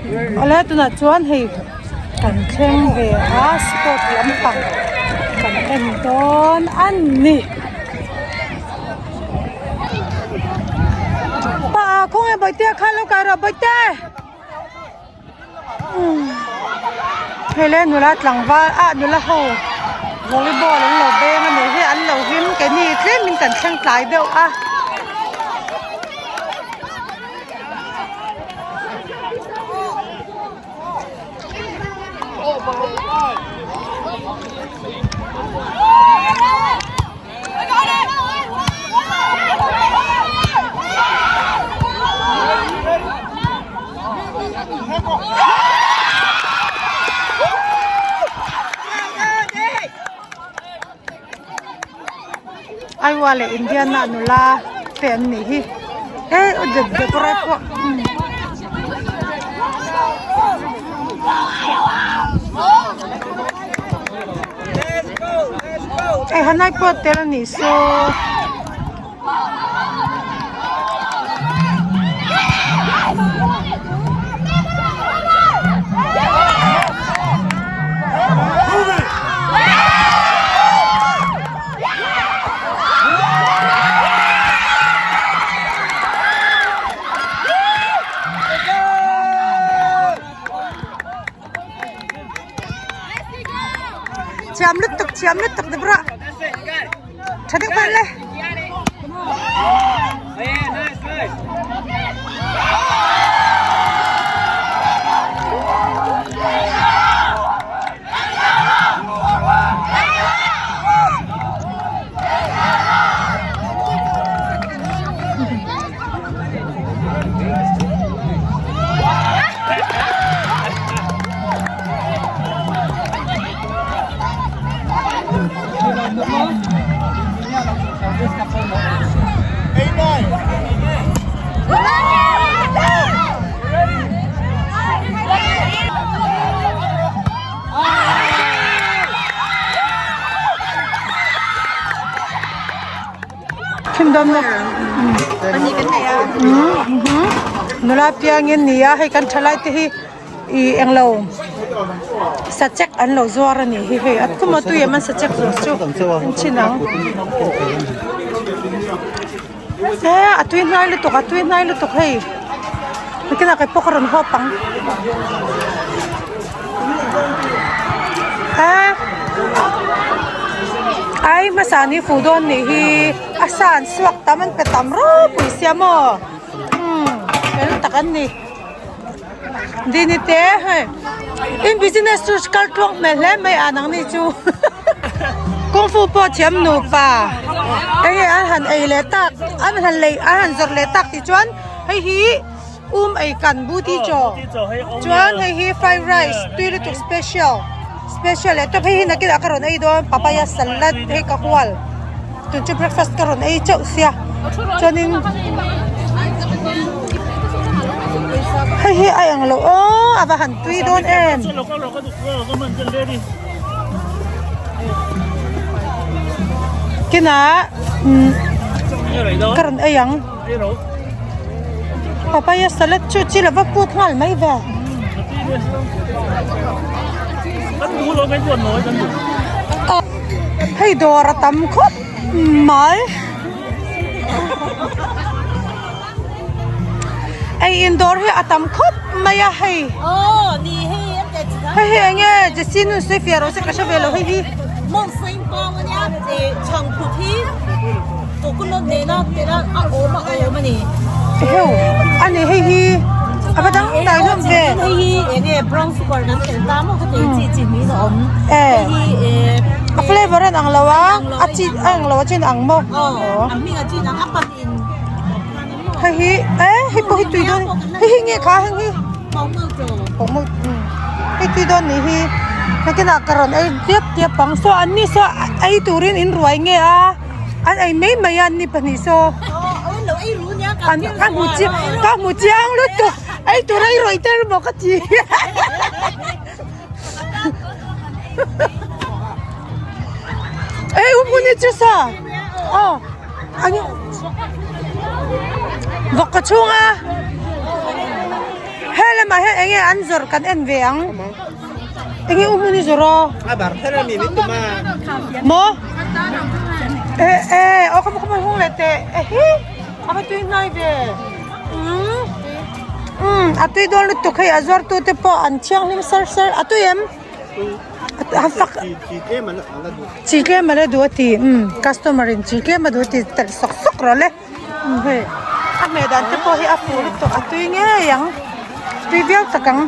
Awle tunah chuan hei kan thleng ve a sport lampang kan en dawn a ni. Pa khawnge bawihte kha lo kai rawh bawihte. Hei le nula tlangval ah nula ho volleyball an lo beng a nih hi an lo hlim keini tlemin kan thleng tlai deuh a. Aiwa leh Indiana nula te an nih hi he Deborah pawh Hei hanai pawh tel a nih saw. Thiam lutuk thiam lutuk Deborah tha deuh vel le. Thim dawn maw nula piangin nia hei kan thalai te hi ih englo sachek an lo zuar a nih hi hei a kum a tui em an sachek zawrh chu an chhin ang he a tui hnai lutuk a tui hnai lutuk hei nakinah kei pawh ka rawn hawp ang he ai hmasa ni fu dawn nih hi a sa an suak tam an pe tam ropui sia maw umm fel tak an ni. Dini te hei in business chu kal tluang hmel hle mai a nangni chu kung fu pawh thiam nupa enge an han ei leh tak an han lei an han zawrh leh tak tih chuan hei hi um ei kan buti chaw chuan hei hi fried rice tui lutuk special special leh tawp hei hi nakinah ka rawn ei dawn papaya salad hei ka hual. Tun chu breakfast ka rawn ei chauh sia chuanin hei hi a eng loh aw a va han tui dawn em kinah umm ka rawn ei ang papaya salad chu chi lova put nghal mai ve. Hei dawr a tam khawp mai. Ei in dawr hi a tam khawp mai a hei. Hei hi enge Jessie nun sawi fiah rawh se ka hre ve lo hei hi. Eheu ani hei hi a va dang dai hlawm ve. A flavor a inang lo a a chi a ang lo a chin ang maw hei hi e hei pawh hi tui dawn hei hi nge kha heng hi hei tui dawn nih hi nakinah ka rawn ei diap diap ang saw an ni saw ei turin in ruai nge a an ei mai mai a an ni pahnih saw an ka hmu chiang ka hmu chiang lutuk ei tur a i rawih tel maw ka ti. Ei u hmun hi chu sa aw an vawk ka chhung a he. He lamah hian enge an zawrh kan en ve ang. Enge u hmun i zawrh a? A bar kher a mi min tum a. Maw? E e aw ka ka hung leh teh. E hi a va tui hnai ve. Umm umm a tui dawn lutuk hei a zuartu te pawh an thianghlim sar sar a tui em? A fak Chi tlem a la duh. Chi tlem a la duh a ti umm customer in chi tlem a duh a ti telh sawk sawk rawh le. Hei a hmeh dan te pawh hi a fuh lutuk a tui ngei ang tui viau tak ang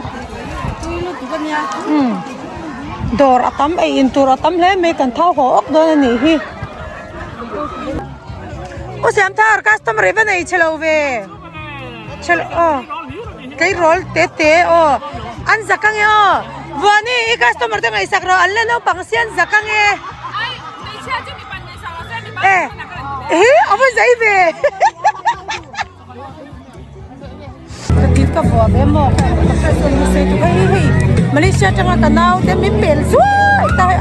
umm dawr a tam ei in tur a tam hle mai kan thau haw awk dawn a nih hi u siamthar customer i va nei chhe lo ve chhe lo aw tleirawl te te aw an zak ange aw vuani i customer te ngaihsak rawh an la naupang si an zak ange. E hi a va zei ve ka til ka vuah ve maw ka hriat chuan ni sei tuk hei hei Malaysia atanga ka nau te min pel zuai ta hei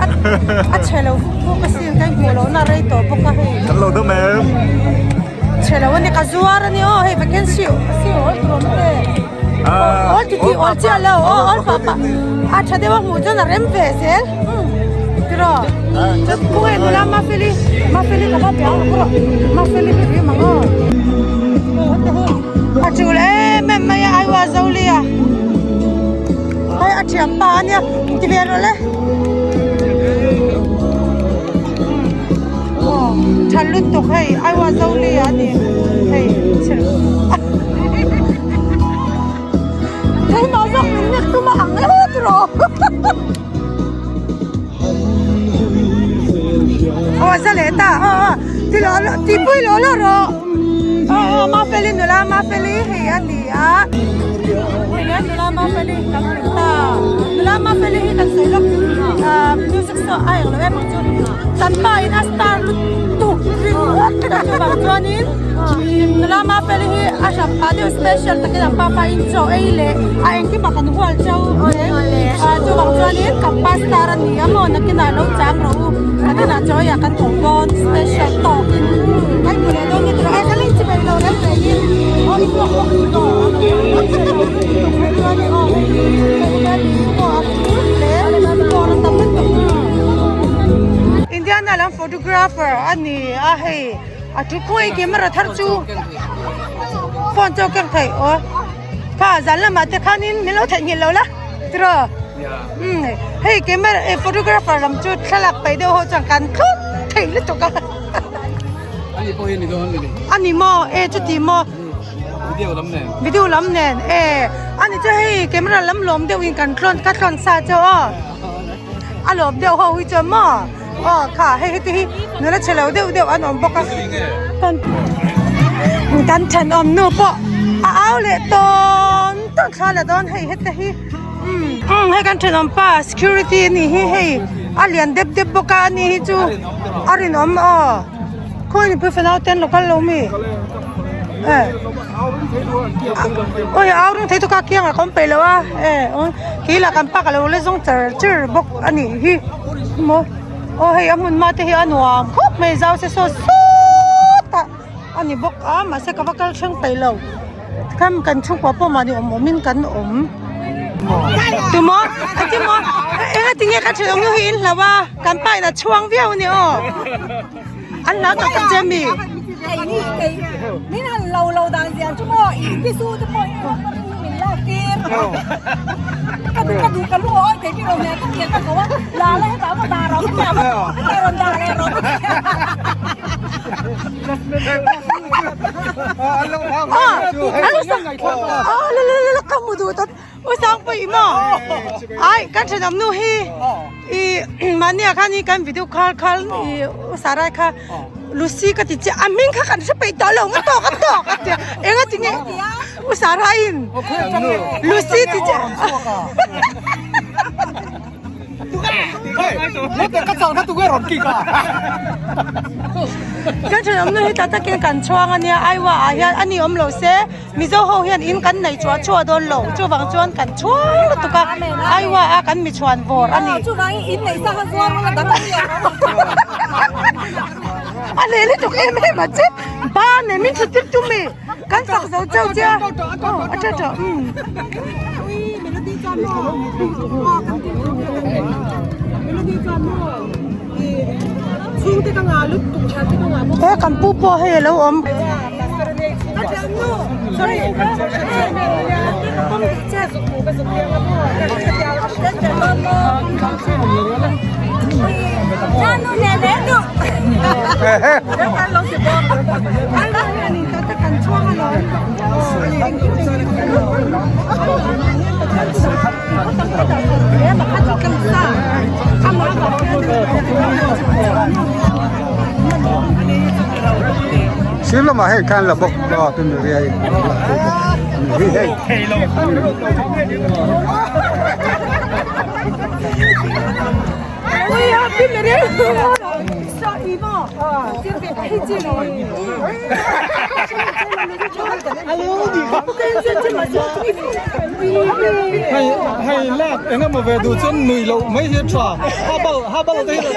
a chhe lo vuk vuk asin ka inhmuh loh na rei tawh bawk a hei kan lo dam em chhe lo ani ka zuar ani aw hei vacancy si awl tur awm te awl ti ti awl chiah lo aw awl pah pah a tha deuh a hmuh chuan a rem ve zel tiraw chuan khawnge nula mafeli mafeli ka va be ang rawh mafeli hi rim ang aw a tul em em mai a aiwa zolia hei a thiam pa ania ti ve rawh le Aw tha lutuk hei aiwa zoli a ni hei keimah zawk min nek tum a ang e tiraw aw a za leh ta aw aw ti lo ti pui lo lo rawh aw aw mafeli nula mafeli hei a ni a hei le nula mafeli kan hmu ta nula mafeli hi kan sawi lawk ah music saw a englo em ang chu. Kan pa in a star lutuk ringawt a chuvang chuanin nula Mafeli hi a hran phah deuh special takin an pa pa in chaw ei leh a engkim ah kan hual chau a chuvang chuanin kan pa star a ni a maw nakinah lo chang rawh u nakinah chaw ei ah kan awm dawn special tawkin kan hmu leh dawn nge tiraw e ka la inchimei lo reng rengin aw i hmuak bawk ni maw chuanin aw hei hei Indiana lam photographer a ni a hei a thu khawi camera thar chu phone chu a keng theih aw kha zan lamah te khanin min lo theihnghilh lo la tiraw umm hei camera eh photographer lam chu thlalak paih deuh ho chuan kan thlawt thei lutuk a a ni maw e chuti maw. Video lam nen. Video lam nen e ani chu hei camera lam lawm deuh in kan tlawn ka tlawn sa chu aw a lawm deuh ho hi chuan maw aw kha hei heti hi nula chhe lo deuh deuh an awm bawk a kan kan thenawm nu pawh a au leh tawn tawn thla la dawn hei hete hi umm hei kan thenawm pa security a nih hi hei a lian dep dep bawk a ani hi chu a rinawm aw khawi nupui fanau te an lo kal lo mi. Awi au ring thei chu ka kiangah ka awm peih lo a e kei lah kan park a lo la zawng char char bawk a nih hi maw aw hei a hmun hma te hi a nuam khawp mai zau se saw sawtah a ni bawk a mahse ka va kal thleng peih lo kham kan chhungkua pawh mahni awm awm in kan awm tumaw engtin maw enga tinge ka thenawm nu hi in hlau a kan pa in a chhuang viau a ni aw. An hlau tak tak che mi? Min han lo lo dan ziah chu maw i pisu te pawh hi min lak tir. Ka duh ka duh ka lu awi thei bik lo hmel ka hmel ka ko a la la hetah va dah rawh hetah va hetah rawn dah leh rawh. Ah la la la ka hmu duh tawp. U Sangpui maw? Ai kan thenawm nu hi i mahnia khan i kan video khal khal i U Sarai kha Lucy ka ti chiah a hming kha kan hre peih tawh lo nga tawk a tawk a tia enga ti nge U Sarai in Lucy ti chiah. Kan thenawm nu hi ta takin kan chhuang a nia Aiwa ah hian a ni awm lo se Mizo ho hian in kan nei chuah chuah dawn lo chuvang chuan kan chhuang lutuk a Aiwa a kan mi chhuan vawr a ni. A leh lutuk em em a che ba nen min thut tir tum e kan fak zo chauh che a a tha tha umm. He kan pu pawh hei alo awm. Sir lamah hei khan la bawk a tun riai hi hei. Hei hei lak eng emaw ve duh chuan nui loh mai hi a tha ha bal ha bal te hi lo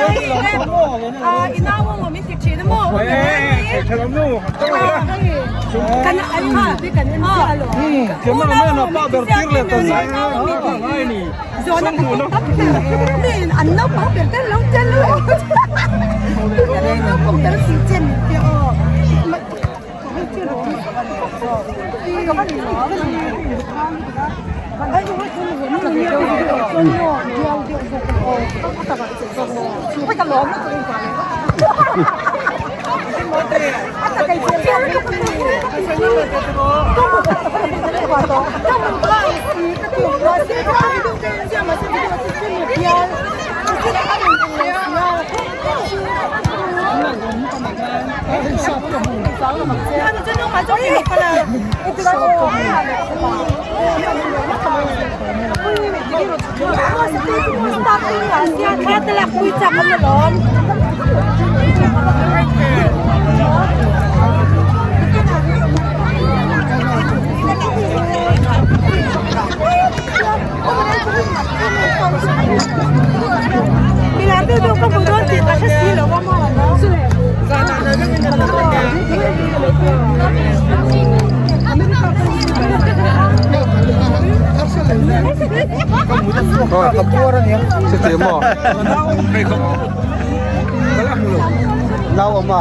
Pa ber tir leh ta zai ngai ni. Chuti maw? Nau awm a?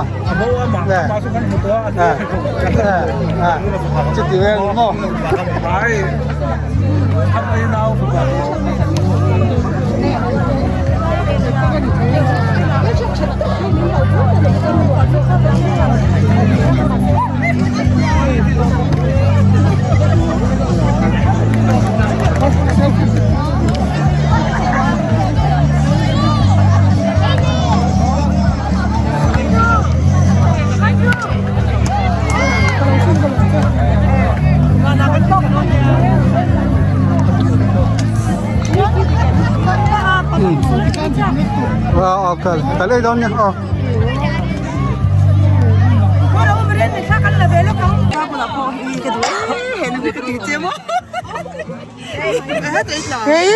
Chuti vel maw? Ờ, kal kal ei dawn nia aw. Hei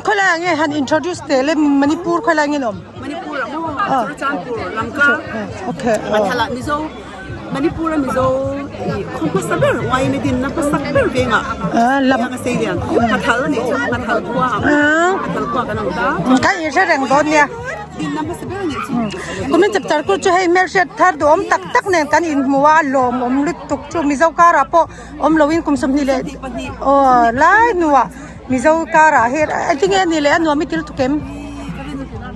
khawlai ah nge han introduce teh le Manipur khawlai nge ni awm? Manipur ah maw Churachandpur Lamka Okay. Pathala Mizo Manipur a Mizo khaw hmasa ber uain a dinna hmasa ber vengah lam a sei lian Pathal a nih chu Pathal khua ah Pathal khua kan awm ta. Kan inhre reng dawn nia. Dinna hmasa ber a nih chu. Kumin chapchar kut chu hei hmelhriat thar duhawm tak tak nen kan inhmu a lawmawm lutuk chu Mizo karah pawh awm loin kum 20 leh aw lai hnuah Mizo karah hi engtin nge a nih leh a nuam i til tuk em?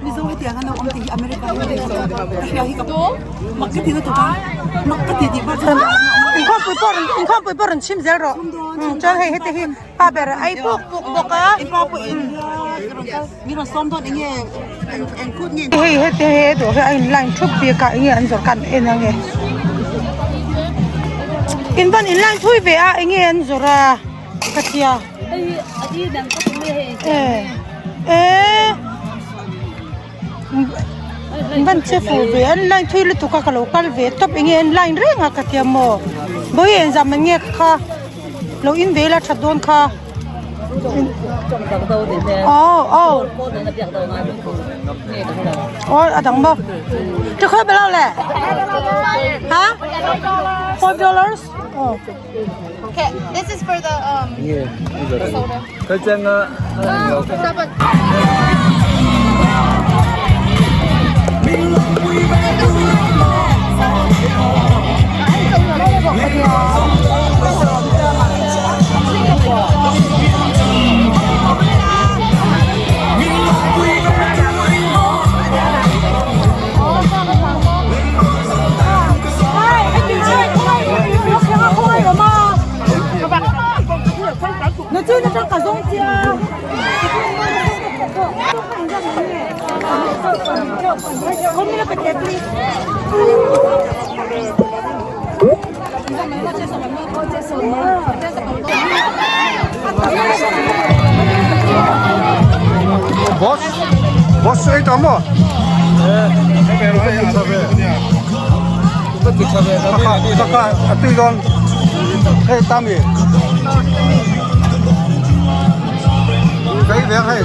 Mizo hetiang an lo awm tih hi America hi ka hria hi ka mak ka ti lutuk a mak ka ti tih pawh chuan Inkhawmpui pawh rawn inkhawmpui pawh rawn chhim zel rawh chuan hei heti hi pa ber a ei puk puk bawk a. Pa pawh in mi rawn sawm dawn enge eng kut nge. Hei heti hei a dawr hi a in line thup bik a enge an zawrh khan en ange in van in line thui ve a enge an zawrh a ka tia. Eee an van che fuh ve an line thui lutuk a ka lo kal ve tawp eng nge an line reng a ka tia maw vawi engzah man nge kha lo in ve ila that dawn kha aw aw aw a dang maw tikhawi balo le ha $5 aw. Okay, this is for the um the soda. Boss boss ei tawh maw? Kha a tui dawn hei ta mi cái việc hei.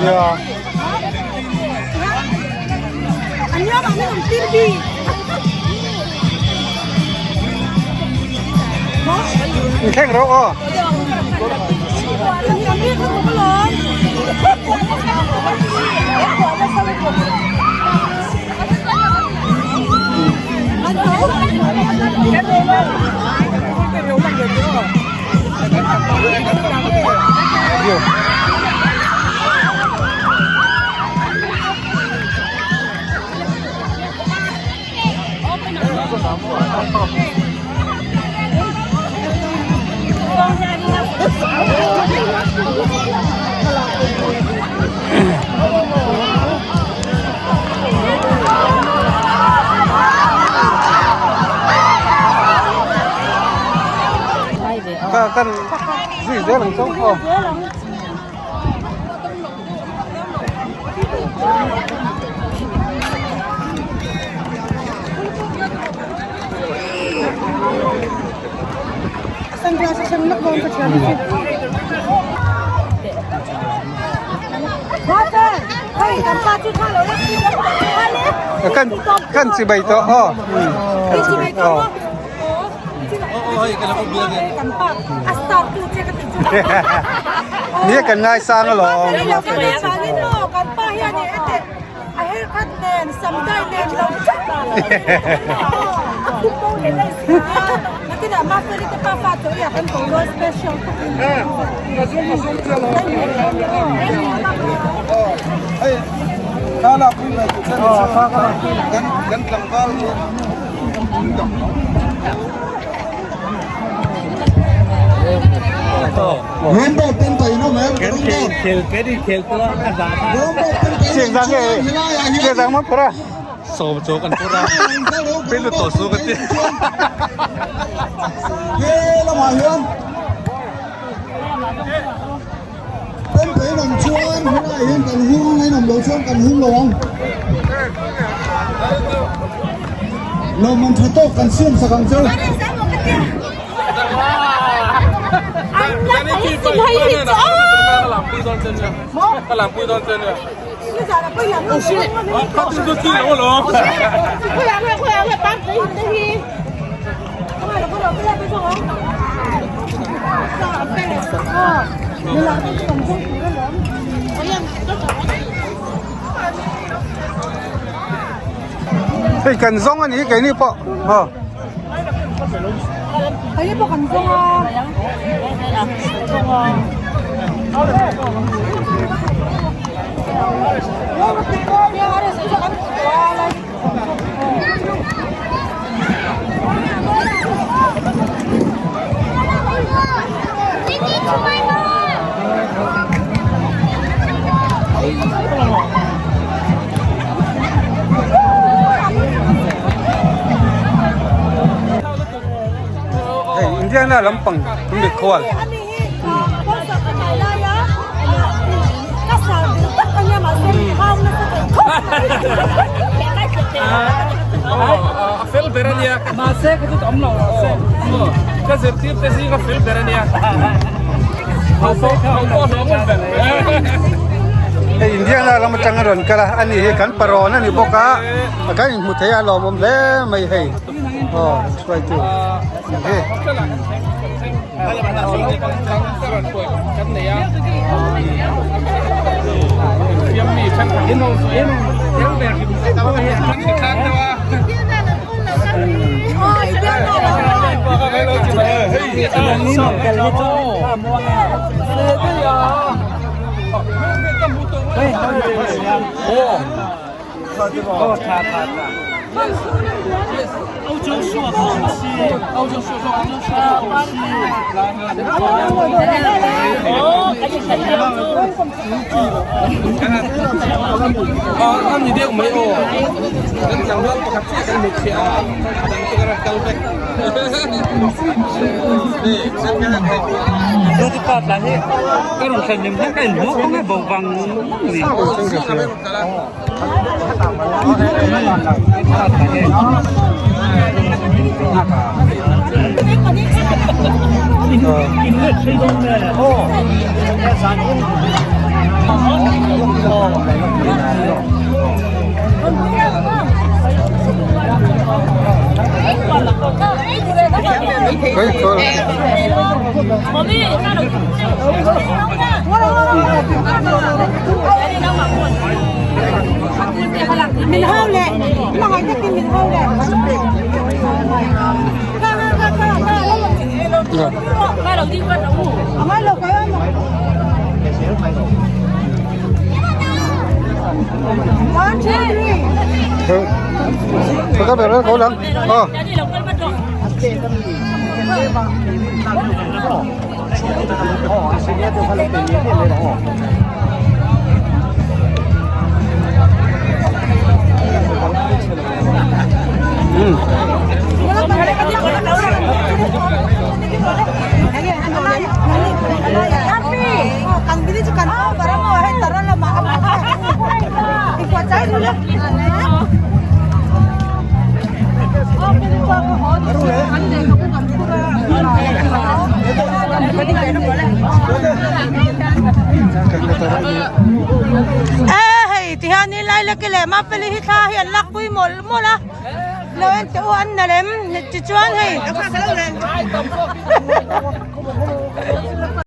Nia. Thleng rawh aw. Kan zui zel ang chauh aw. Kan kan chibai tawh aw. Aw. Ni kan ngaisang alawm. Lawmman tha tawk kan siam sak ang cheu. Hei kan zawng a ni keini pawh aw. Keini pawh kan zawng a. Hei Indiana lampang mikhual. A fel ber a nia. Mahse ka chu awm lo rawh se. Ka zirtir te zing a fel ber a nia. Hei Indiana lam atang a rawn kal a, ani hi kan parawn a ni bawk a, kan inhmu thei a lawmawm hle mai hei. Aw hruaitu ni hi. Min hau leh hmangaih takin min hau leh. E hei tihian in lai lek leh mapeli hi thla hi an lakpui mawlh mawlh a lo en teh u an na lem tichuan hei.